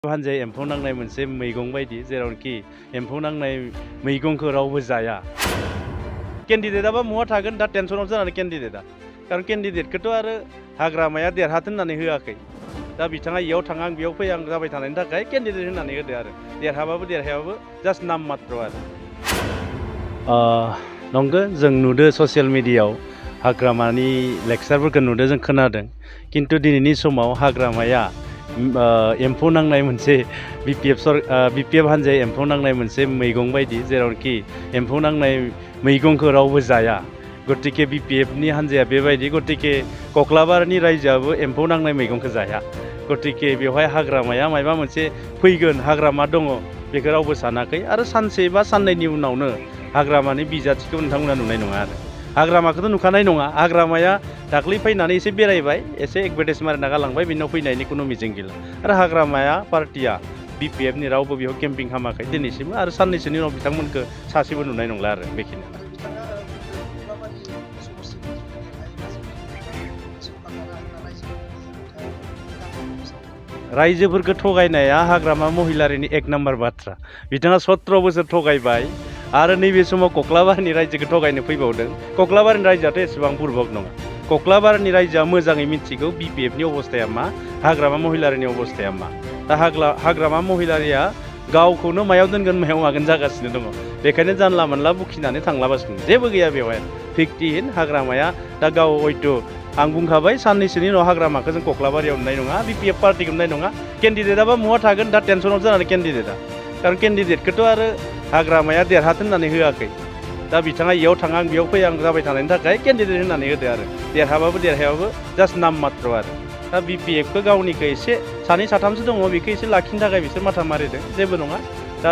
हान्जाया एम्फौ नांनाय मोनसे मैगं बायदि जेरावनोखि एम्फौ नांनाय मैगंखौ रावबो जाया। केन्डिडेटआबा महा थागोन दा टेनसनाव जानानै केन्डिडेटआ कारन केन्डिडेटखौथ' आरो हाग्रामाया देरहाथों होननानै होआखै। दा बिथाङा इयाव थाङा आं बेयाव फैया आं जाबाय थानायनि थाखाय केन्डिडेट होननानै होदो आरो देरहाबाबो देरहायाबाबो जास्ट नाम मात्र आरो। नंगौ जों नुदो ससियेल मिडियायाव हाग्रामानि लेक्सारफोरखौ नुदो जों खोनादों किन्तु दिनैनि समाव हाग्रामाया एम्फौ नांनाय मोनसे बिपिएफ हान्जाया एम्फौ नांनाय मोनसे मैगं बायदि जेरावनोखि एम्फौ नांनाय मैगंखौ रावबो जाया। गतिके बिपिएफनि हान्जाया बेबायदि गतिके कक्लाबारनि रायजोआबो एम्फौ नांनाय मैगंखौ जाया। गतिके बेवहाय हाग्रामाया माबा मोनसे फैगोन हाग्रामा दङ बेखौ रावबो सानाखै आरो सानसे बा साननैनि उनावनो हाग्रामानि बिजाथिखौ नोंथांमोना नुनाय नङा आरो हाग्रामाखौथ' नुखानाय नङा। हाग्रामाया दाख्लै फैनानै एसे बेरायबाय एसे एडभार्टाइज मारिना गालांबाय बिनाव फैनायनि खुनु मिजिं गैला आरो हाग्रामाया पार्टिया बिपिएफनि रावबो बेयाव केम्पिं खालामाखै दिनैसिमबो आरो साननैसोनि उनाव बिथांमोनखौ सासेबो नुनाय नंला आरो बेखिनियानो। रायजोफोरखौ थगायनाया हाग्रामा महिलारिनि एक नाम्बार बाथ्रा। बिथाङा 17 बोसोर थगायबाय आरो नैबे समाव कक्लाबारनि रायजोखौ थगायनो फैबावदों। कक्लाबारनि रायजोआथ' एसेबां बुरबक नङा। कक्लाबारनि रायजोआ मोजाङै मिथिगौ बिपिएफनि अबस्थाया मा हाग्रामा महिलारिनि अबस्थाया मा। दा हाग्रामा महिलारिया गावखौनो मायाव दोनगोन मायाव मागोन जागासिनो दङ। बेखायनो जानला मोनला बुखिनानै थांलाबासिनो जेबो गैया बेवहाय भिक्तिहीन हाग्रामाया दा गाव हयथ' आं बुंखाबाय साननैसोनि उनाव हाग्रामाखौ जों कक्लाबारियाव नुनाय नङा बिपिएफ पार्टिखौ नुनाय नङा। केन्डिडेटआबा महा थागोन दा टेनसनाव जानानै केन्डिडेटआ कारन केन्डिडेटखौथ' आरो हाग्रामाया देरहाथों होननानै होआखै। दा बिथाङा इयाव थाङा आं बेयाव फैया आं जाबाय थानायनि थाखाय केन्डिडेट होननानै होदो आरो देरहाबाबो देरहायाबाबो जास्ट नाम मात्र आरो। दा बिपिएफखौ गावनिखौ एसे सानै साथामसो दङ बेखौ एसे लाखिनो थाखाय बिसोर माथा मारिदों जेबो नङा। दा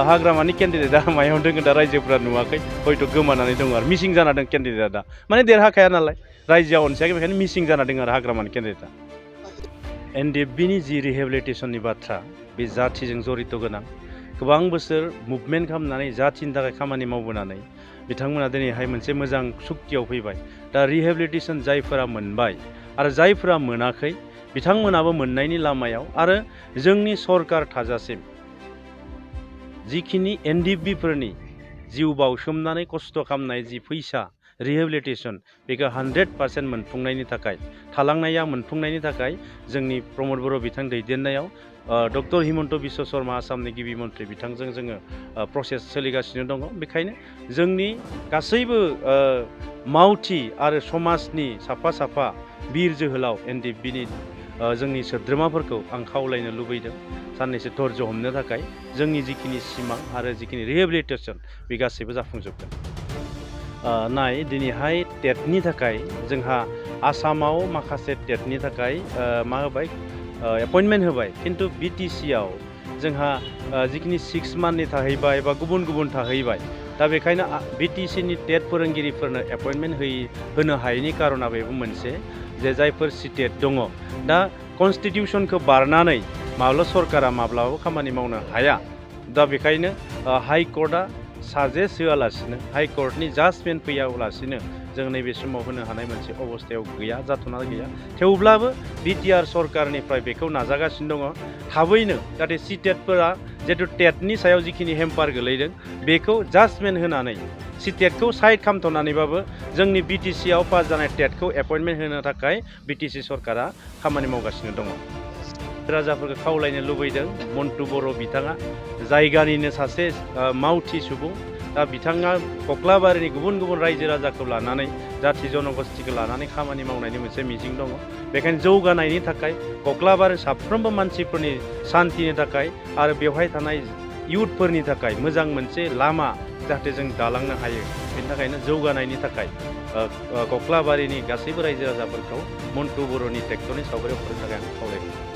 हाग्रामानि केन्डिडेटआ मायाव दङ दा रायजोफोरा नुवाखै हयथ' गोमानानै दङ आरो मिसिं जाना दं केन्डिडेटआ दा माने देरहाखाया नालाय रायजोआ अनसायाखै बेखायनो मिसिं जाना दङ आरो हाग्रामानि केन्डिडेटआ। एनडिएफबिनि जि रिहेबिलिटेसननि बाथ्रा बे जाथिजों जरित गोनां गोबां बोसोर मुभमेन्ट खालामनानै जाथिनि थाखाय खामानि मावबोनानै बिथांमोना दिनैहाय मोनसे मोजां सुक्तियाव फैबाय। दा रिहेबिलिटेसन जायफोरा मोनबाय आरो जायफोरा मोनाखै बिथांमोनाबो मोननायनि लामायाव आरो जोंनि सरकार थाजासिम जिखिनि एनडिएफबिफोरनि जिउ बावसोमनानै खस्थ' खालामनाय जि फैसा रिहेबिलिटेसन बेखौ 100% मोनफुंनायनि थाखाय थालांनाया मोनफुंनायनि थाखाय जोंनि प्रमद बर' बिथां दैदेननायाव डक्टर हिमन्त बिश्व शर्मा आसामनि गिबि मन्थ्रि बिथांजों जोङो प्रसेस सोलिगासिनो दङ। बेखायनो जोंनि गासैबो मावथि आरो समाजनि साफा साफा बिर जोहोलाव एनडिएफबिनि जोंनि सोद्रोमाफोरखौ आं खावलायनो लुबैदों साननैसो धर्ज हमनो थाखाय जोंनि जिखिनि सिमां आरो जिखिनि रिहेबिलिटेसन बे गासैबो जाफुंजोबगोन। नाय दिनैहाय टेटनि थाखाय जोंहा आसामाव माखासे टेटनि थाखाय मा होबाय एपइन्टमेन्ट होबाय किन्तु बिटिसिआव जोंहा जिखिनि 6 मान्थनि थाहैबाय बा गुबुन गुबुन थाहैबाय। दा बेखायनो बिटिसिनि टेट फोरोंगिरिफोरनो एपइन्टमेन्ट होनो हायैनि कारना बेबो मोनसे जे जायफोर सिटेट दङ दा कनस्टिटिउसनखौ बारनानै माब्ला सरकारा माब्लाबाबो खामानि मावनो हाया। दा बेखायनो हाइकर्टआ साजेस्ट होआलासिनो हाइकर्टनि जाजमेन्ट फैयालासिनो जों नैबे समाव होनो हानाय मोनसे अबस्थायाव गैया जाथ'ना गैया। थेवब्लाबो बिटिआर सरकारनिफ्राय बेखौ नाजागासिनो दङ थाबैनो जाहाथे सिटेटफोरा जिहेतु टेटनि सायाव जिखिनि हेम्पार गोलैदों बेखौ जाजमेन्ट होनानै सिटेटखौ साइड खालामथ'नानैबाबो जोंनि बिटिसिआव पास जानाय टेटखौ एपइन्टमेन्ट होनो थाखाय बिटिसि सरकारा खामानि मावगासिनो दङ। राजाफोरखौ खावलायनो लुबैदों मन्टु बर' बिथाङा जायगानिनो सासे मावथि सुबुं। दा बिथाङा कक्लाबारिनि गुबुन गुबुन रायजो राजाखौ लानानै जाथि जनगोष्ठीखौ लानानै खामानि मावनायनि मोनसे मिजिं दङ। बेखायनो जौगानायनि थाखाय कक्लाबारि साफ्रोमबो मानसिफोरनि सान्थिनि थाखाय आरो बेवहाय थानाय इयुथफोरनि थाखाय मोजां मोनसे लामा जाहाथे जों दालांनो हायो बेनि थाखायनो जौगानायनि थाखाय कक्लाबारिनि गासैबो रायजो राजाफोरखौ मन्टु बर'नि ट्रेक्टरनि सावगारियाव फरायनो थाखाय आं खावलायगोन।